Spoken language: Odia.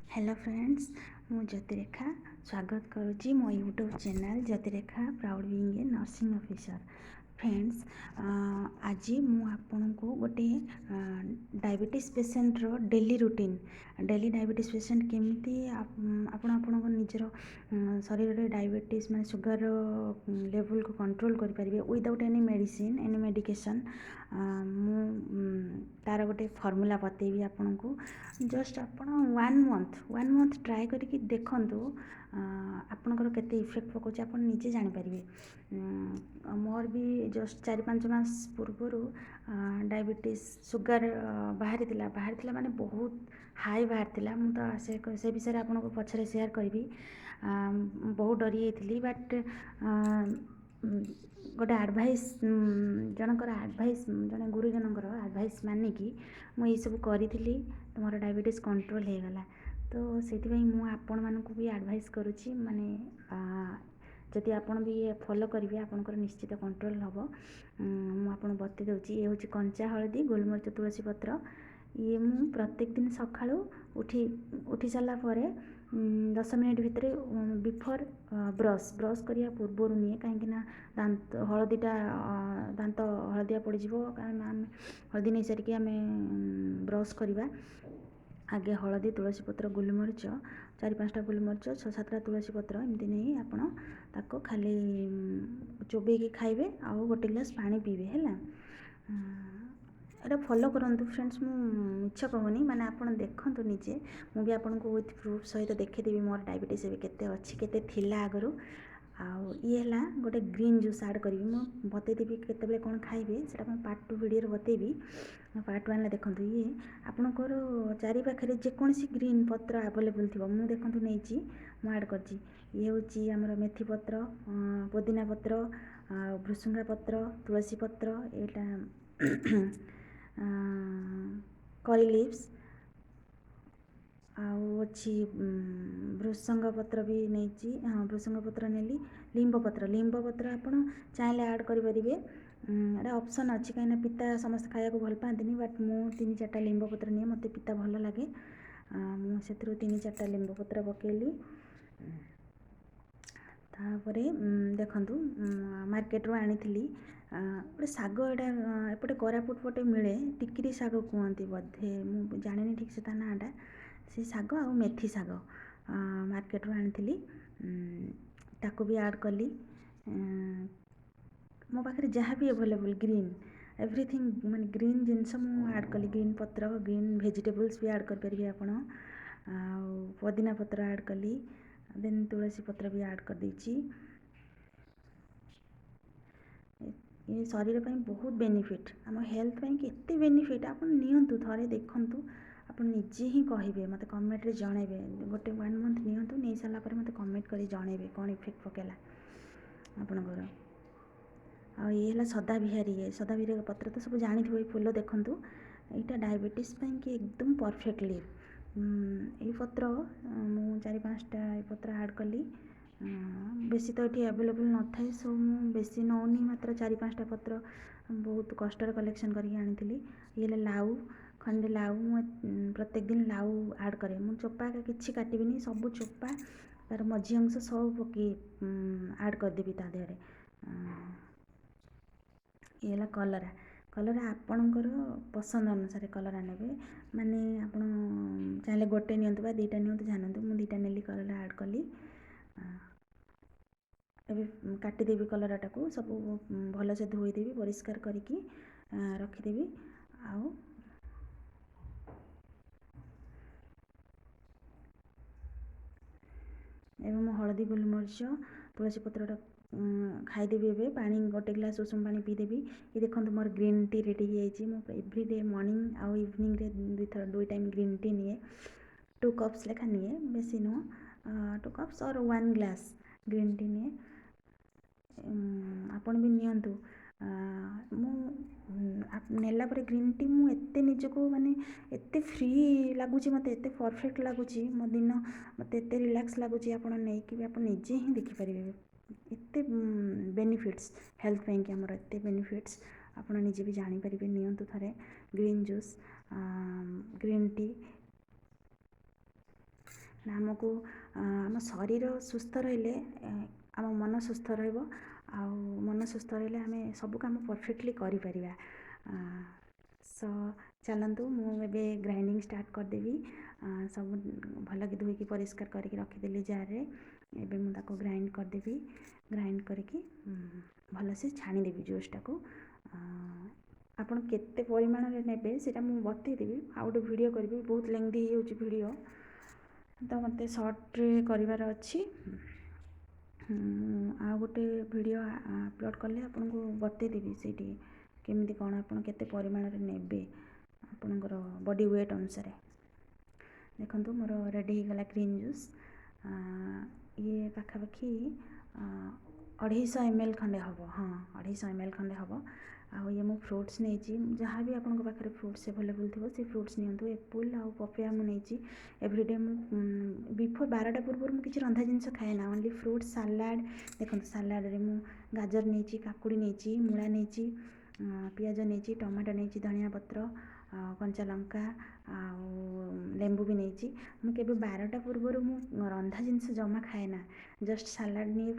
ହ୍ୟାଲୋ ଫ୍ରେଣ୍ଡସ୍, ମୁଁ ଜ୍ୟୋତିରେଖା ସ୍ୱାଗତ କରୁଛି ମୋ YouTube channel Jyotirekha proud being a nursing officer। Friends, ଆଜି ମୁଁ ଆପଣଙ୍କୁ ଗୋଟେ diabetes ପେସେଣ୍ଟର daily routine, daily diabetes patient କେମିତି ଆପଣ ଆପଣଙ୍କ ନିଜର ଶରୀରରେ ଡାଇବେଟିସ୍ ମାନେ ସୁଗାରର ଲେଭେଲକୁ କଣ୍ଟ୍ରୋଲ୍ କରିପାରିବେ without any medicine, any medication, ମୁଁ ତା'ର ଗୋଟେ ଫର୍ମୁଲା ବତେଇବି ଆପଣଙ୍କୁ। ଜଷ୍ଟ ଆପଣ ୱାନ୍ ମନ୍ଥ ଟ୍ରାଏ କରିକି ଦେଖନ୍ତୁ, ଆପଣଙ୍କର କେତେ ଇଫେକ୍ଟ ପକାଉଛି ଆପଣ ନିଜେ ଜାଣିପାରିବେ। ମୋର ବି ଜଷ୍ଟ 4-5 ମାସ ପୂର୍ବରୁ ଡାଇବେଟିସ୍ ସୁଗାର ବାହାରିଥିଲା। ବାହାରିଥିଲା ମାନେ ବହୁତ ହାଇ ବାହାରିଥିଲା। ମୁଁ ତ ସେ ବିଷୟରେ ଆପଣଙ୍କୁ ପଛରେ ସେୟାର କରିବି। ବହୁତ ଡରିଯାଇଥିଲି, ବଟ୍ ଗୋଟେ ଆଡ଼ଭାଇସ୍, ଜଣଙ୍କର ଆଡ଼ଭାଇସ୍, ଜଣେ ଗୁରୁଜନଙ୍କର ଆଡ଼ଭାଇସ୍ ମାନିକି ମୁଁ ଏଇସବୁ କରିଥିଲି ତ ମୋର ଡାଇବେଟିସ୍ କଣ୍ଟ୍ରୋଲ୍ ହେଇଗଲା। ତ ସେଥିପାଇଁ ମୁଁ ଆପଣମାନଙ୍କୁ ବି ଆଡ଼ଭାଇସ୍ କରୁଛି, ମାନେ ଯଦି ଆପଣ ବି ଫଲୋ କରିବେ, ଆପଣଙ୍କର ନିଶ୍ଚିତ କଣ୍ଟ୍ରୋଲ୍ ହେବ। ମୁଁ ଆପଣଙ୍କୁ ବତେଇ ଦେଉଛି। ଇଏ ହେଉଛି କଞ୍ଚା ହଳଦୀ, ଗୋଲମରିଚ, ତୁଳସୀ ପତ୍ର। ଇଏ ମୁଁ ପ୍ରତ୍ୟେକ ଦିନ ସକାଳୁ ଉଠି ଉଠି ସାରିଲା ପରେ 10 ମିନିଟ୍ ଭିତରେ, ବିଫୋର୍ ବ୍ରସ୍, ବ୍ରସ୍ କରିବା ପୂର୍ବରୁ ନିଏ। କାହିଁକିନା ଦାନ୍ତ ହଳଦୀଟା, ଦାନ୍ତ ହଳଦିଆ ପଡ଼ିଯିବ, କାରଣ ଆମେ ହଳଦୀ ନେଇସାରିକି ଆମେ ବ୍ରସ୍ କରିବା। ଆଗେ ହଳଦୀ, ତୁଳସୀ ପତ୍ର, ଗୋଲମରିଚ, 4-5ଟା ଗୋଲମରିଚ, 6-7ଟା ତୁଳସୀ ପତ୍ର ଏମିତି ନେଇ ଆପଣ ତାକୁ ଖାଲି ଚୋବେଇକି ଖାଇବେ ଆଉ ଗୋଟେ ଗ୍ଲାସ୍ ପାଣି ପିଇବେ। ହେଲା, ଏଇଟା ଫଲୋ କରନ୍ତୁ ଫ୍ରେଣ୍ଡସ୍, ମୁଁ ମିଛ କହୁନି। ମାନେ ଆପଣ ଦେଖନ୍ତୁ ନିଜେ, ମୁଁ ବି ଆପଣଙ୍କୁ ୱିଥ୍ ପ୍ରୁଫ୍ ସହିତ ଦେଖେଇଦେବି ମୋର ଡାଇବେଟିସ୍ ଏବେ କେତେ ଅଛି, କେତେ ଥିଲା ଆଗରୁ। ଆଉ ଇଏ ହେଲା ଗୋଟେ ଗ୍ରୀନ୍ ଜୁସ୍ ଆଡ଼୍ କରିବି। ମୁଁ ବତେଇଦେବି କେତେବେଳେ କ'ଣ ଖାଇବେ, ସେଇଟା ମୁଁ ପାର୍ଟ 2 ଭିଡ଼ିଓରେ ବତେଇବି। ପାର୍ଟ 1ରେ ଦେଖନ୍ତୁ, ଇଏ ଆପଣଙ୍କର ଚାରି ପାଖରେ ଯେକୌଣସି ଗ୍ରୀନ୍ ପତ୍ର ଆଭେଲେବୁଲ୍ ଥିବ, ମୁଁ ଦେଖନ୍ତୁ ନେଇଛି, ମୁଁ ଆଡ଼୍ କରିଛି। ଇଏ ହେଉଛି ଆମର ମେଥି ପତ୍ର, ପୋଦିନା ପତ୍ର ଆଉ ଭୃସୁଙ୍ଗା ପତ୍ର, ତୁଳସୀ ପତ୍ର, ଏଇଟା କରି ଲିଭ୍ସ, ଆଉ ଅଛି ଭୃସଙ୍ଗ ପତ୍ର ବି ନେଇଛି। ହଁ, ଭୃସଙ୍ଗ ପତ୍ର ନେଲି, ଲିମ୍ବ ପତ୍ର। ଲିମ୍ବ ପତ୍ର ଆପଣ ଚାହିଁଲେ ଆଡ଼୍ କରିପାରିବେ, ଏଇଟା ଅପସନ୍ ଅଛି, କାହିଁକିନା ପିତା ସମସ୍ତେ ଖାଇବାକୁ ଭଲ ପାଆନ୍ତିନି। ବଟ୍ ମୁଁ ତିନି ଚାରିଟା ଲିମ୍ବ ପତ୍ର ନିଏ, ମୋତେ ପିତା ଭଲ ଲାଗେ। ମୁଁ ସେଥିରୁ ତିନି ଚାରିଟା ଲିମ୍ବ ପତ୍ର ପକାଇଲି। ତାପରେ ଦେଖନ୍ତୁ, ମାର୍କେଟରୁ ଆଣିଥିଲି ଗୋଟେ ଶାଗ। ଏଇଟା ଏପଟେ କୋରାପୁଟ ପଟେ ମିଳେ, ଟିକିରି ଶାଗ କୁହନ୍ତି ବୋଧେ, ମୁଁ ଜାଣିନି ଠିକ୍ ସେ ତା ନାଁଟା। ସେ ଶାଗ ଆଉ ମେଥି ଶାଗ ମାର୍କେଟରୁ ଆଣିଥିଲି, ତାକୁ ବି ଆଡ଼୍ କଲି। ମୋ ପାଖରେ ଯାହା ବି ଆଭେଲେବୁଲ୍ ଗ୍ରୀନ୍ ଏଭ୍ରିଥିଙ୍ଗ, ମାନେ ଗ୍ରୀନ୍ ଜିନିଷ ମୁଁ ଆଡ଼୍ କଲି। ଗ୍ରୀନ୍ ପତ୍ର, ଗ୍ରୀନ୍ ଭେଜିଟେବୁଲ୍ସ ବି ଆଡ଼୍ କରିପାରିବେ ଆପଣ। ଆଉ ପୋଦିନା ପତ୍ର ଆଡ଼୍ କଲି, ଦେନ୍ ତୁଳସୀ ପତ୍ର ବି ଆଡ଼୍ କରିଦେଇଛି। ଏ ଶରୀର ପାଇଁ ବହୁତ ବେନିଫିଟ୍, ଆମ ହେଲ୍ଥ ପାଇଁ କେତେ ବେନିଫିଟ୍। ଆପଣ ନିଅନ୍ତୁ, ଥରେ ଦେଖନ୍ତୁ, ଆପଣ ନିଜେ ହିଁ କହିବେ, ମୋତେ କମେଣ୍ଟରେ ଜଣାଇବେ। ଗୋଟେ ୱାନ୍ ମନ୍ଥ ନିଅନ୍ତୁ, ନେଇ ସାରିଲା ପରେ ମୋତେ କମେଣ୍ଟ କରି ଜଣାଇବେ କ'ଣ ଇଫେକ୍ଟ ପକାଇଲା ଆପଣଙ୍କର। ଆଉ ଇଏ ହେଲା ସଦାବିହାରୀ। ଇଏ ସଦାବିହାରୀ ପତ୍ର ତ ସବୁ ଜାଣିଥିବ। ଏଇ ଫୁଲ ଦେଖନ୍ତୁ, ଏଇଟା ଡାଇବେଟିସ୍ ପାଇଁକି ଏକଦମ ପରଫେକ୍ଟ ଲିଭ୍। ଏଇ ପତ୍ର ମୁଁ 4-5ଟା ଏଇ ପତ୍ର ଆଡ଼୍ କଲି। ବେଶୀ ତ ଏଠି ଆଭେଲେବୁଲ୍ ନଥାଏ, ସୋ ମୁଁ ବେଶୀ ନେଉନି, ମାତ୍ର 4-5ଟା ପତ୍ର ବହୁତ କଷ୍ଟରେ କଲେକ୍ସନ୍ କରିକି ଆଣିଥିଲି। ଇଏ ହେଲା ଲାଉ, ଖଣ୍ଡେ ଲାଉ। ମୁଁ ପ୍ରତ୍ୟେକ ଦିନ ଲାଉ ଆଡ଼୍ କରେ। ମୁଁ ଚୋପା କିଛି କାଟିବିନି, ସବୁ ଚୋପା, ତା'ର ମଝି ଅଂଶ ସବୁ ପକାଇ ଆଡ଼୍ କରିଦେବି ତା ଦେହରେ। ଇଏ ହେଲା କଲରା। କଲରା ଆପଣଙ୍କର ପସନ୍ଦ ଅନୁସାରେ କଲରା ନେବେ, ମାନେ ଆପଣ ଚାହିଁଲେ ଗୋଟେ ନିଅନ୍ତୁ ବା 2ଟା ନିଅନ୍ତୁ, ଯାହା ନିଅନ୍ତୁ। ମୁଁ 2ଟା ନେଲି, କଲରା ଆଡ଼୍ କଲି। ଏବେ କାଟିଦେବି କଲରାଟାକୁ, ସବୁ ଭଲସେ ଧୋଇଦେବି, ପରିଷ୍କାର କରିକି ରଖିଦେବି। ଆଉ ଏବେ ମୁଁ ହଳଦୀ, ଗୋଲମରିଚ, ତୁଳସୀ ପତ୍ରଟା ଖାଇଦେବି। ଏବେ ପାଣି, ଗୋଟେ ଗ୍ଲାସ୍ ଉଷୁମ ପାଣି ପିଇଦେବି। ଏ ଦେଖନ୍ତୁ, ମୋର ଗ୍ରୀନ୍ ଟି ରେଡ଼ି ହେଇଯାଇଛି। ମୁଁ ଏଭ୍ରିଡେ ମର୍ଣ୍ଣିଂ ଆଉ ଇଭିନିଂରେ ଦୁଇଥର, ଦୁଇ ଟାଇମ୍ ଗ୍ରୀନ୍ ଟି ନିଏ। 2 କପ୍ସ ଲେଖା ନିଏ, ବେଶୀ ନୁହଁ, 2 cups or one glass green tea ନିଏ। ଆପଣ ବି ନିଅନ୍ତୁ। ମୁଁ ନେଲା ପରେ ଗ୍ରୀନ୍ ଟି, ମୁଁ ଏତେ ନିଜକୁ ମାନେ ଏତେ ଫ୍ରି ଲାଗୁଛି ମୋତେ, ଏତେ ପରଫେକ୍ଟ ଲାଗୁଛି ମୋ ଦିନ, ମୋତେ ଏତେ ରିଲାକ୍ସ ଲାଗୁଛି। ଆପଣ ନେଇକି ବି ଆପଣ ନିଜେ ହିଁ ଦେଖିପାରିବେ ଏତେ ବେନିଫିଟ୍ସ, ହେଲ୍ଥ ପାଇଁକି ଆମର ଏତେ ବେନିଫିଟ୍ସ, ଆପଣ ନିଜେ ବି ଜାଣିପାରିବେ। ନିଅନ୍ତୁ ଥରେ ଗ୍ରୀନ୍ ଜୁସ୍, ଗ୍ରୀନ୍ ଟି। ନା ଆମକୁ ଆମ ଶରୀର ସୁସ୍ଥ ରହିଲେ ଆମ ମନ ସୁସ୍ଥ ରହିବ, ଆଉ ମନ ସୁସ୍ଥ ରହିଲେ ଆମେ ସବୁ କାମ ପରଫେକ୍ଟଲି କରିପାରିବା। ସୋ ଚାଲନ୍ତୁ, ମୁଁ ଏବେ ଗ୍ରାଇଣ୍ଡିଙ୍ଗ ଷ୍ଟାର୍ଟ କରିଦେବି। ସବୁ ଭଲକି ଧୋଇକି ପରିଷ୍କାର କରିକି ରଖିଦେଲି ଜାର୍ରେ। ଏବେ ମୁଁ ତାକୁ ଗ୍ରାଇଣ୍ଡ କରିଦେବି। ଗ୍ରାଇଣ୍ଡ କରିକି ଭଲସେ ଛାଣିଦେବି ଜୁସ୍ଟାକୁ। ଆପଣ କେତେ ପରିମାଣରେ ନେବେ ସେଇଟା ମୁଁ ବତେଇଦେବି, ଆଉ ଗୋଟେ ଭିଡ଼ିଓ କରିବି। ବହୁତ ଲେନ୍ଥି ହେଇଯାଉଛି ଭିଡ଼ିଓ, ତ ମୋତେ ସର୍ଟରେ କରିବାର ଅଛି। ଆଉ ଗୋଟେ ଭିଡ଼ିଓ ଅପଲୋଡ଼ କଲେ ଆପଣଙ୍କୁ ବତେଇଦେବି ସେଇଠି କେମିତି କ'ଣ ଆପଣ କେତେ ପରିମାଣରେ ନେବେ ଆପଣଙ୍କର ବଡ଼ି ୱେଟ୍ ଅନୁସାରେ। ଦେଖନ୍ତୁ, ମୋର ରେଡ଼ି ହେଇଗଲା ଗ୍ରୀନ୍ ଜୁସ୍। ଇଏ ପାଖାପାଖି 250 ଏମ୍ ଏଲ୍ ଖଣ୍ଡେ ହେବ। ହଁ, 250 ଏମ୍ ଏଲ୍ ଖଣ୍ଡେ ହେବ। ଆଉ ଇଏ ମୁଁ ଫ୍ରୁଟ୍ସ ନେଇଛି। ଯାହା ବି ଆପଣଙ୍କ ପାଖରେ ଫ୍ରୁଟ୍ସ ଆଭେଲେବୁଲ୍ ଥିବ, ସେ ଫ୍ରୁଟ୍ସ ନିଅନ୍ତୁ। ଏପୁଲ୍ ଆଉ ପପେୟା ମୁଁ ନେଇଛି। ଏଭ୍ରିଡେ ମୁଁ ବିଫୋର୍ 12ଟା ପୂର୍ବରୁ ମୁଁ କିଛି ରନ୍ଧା ଜିନିଷ ଖାଏ ନା, ଓନ୍ଲି ଫ୍ରୁଟ୍ସ ସାଲାଡ଼। ଦେଖନ୍ତୁ, ସାଲାଡ଼ରେ ମୁଁ ଗାଜର ନେଇଛି, କାକୁଡ଼ି ନେଇଛି, ମୂଳା ନେଇଛି, ପିଆଜ ନେଇଛି, ଟମାଟୋ ନେଇଛି, ଧନିଆ ପତ୍ର, କଞ୍ଚା ଲଙ୍କା ଆଉ ଲେମ୍ବୁ ବି ନେଇଛି। ମୁଁ କେବେ 12ଟା ପୂର୍ବରୁ ମୁଁ ରନ୍ଧା ଜିନିଷ ଜମା ଖାଏ ନା, ଜଷ୍ଟ ସାଲାଡ଼ ନିଏ।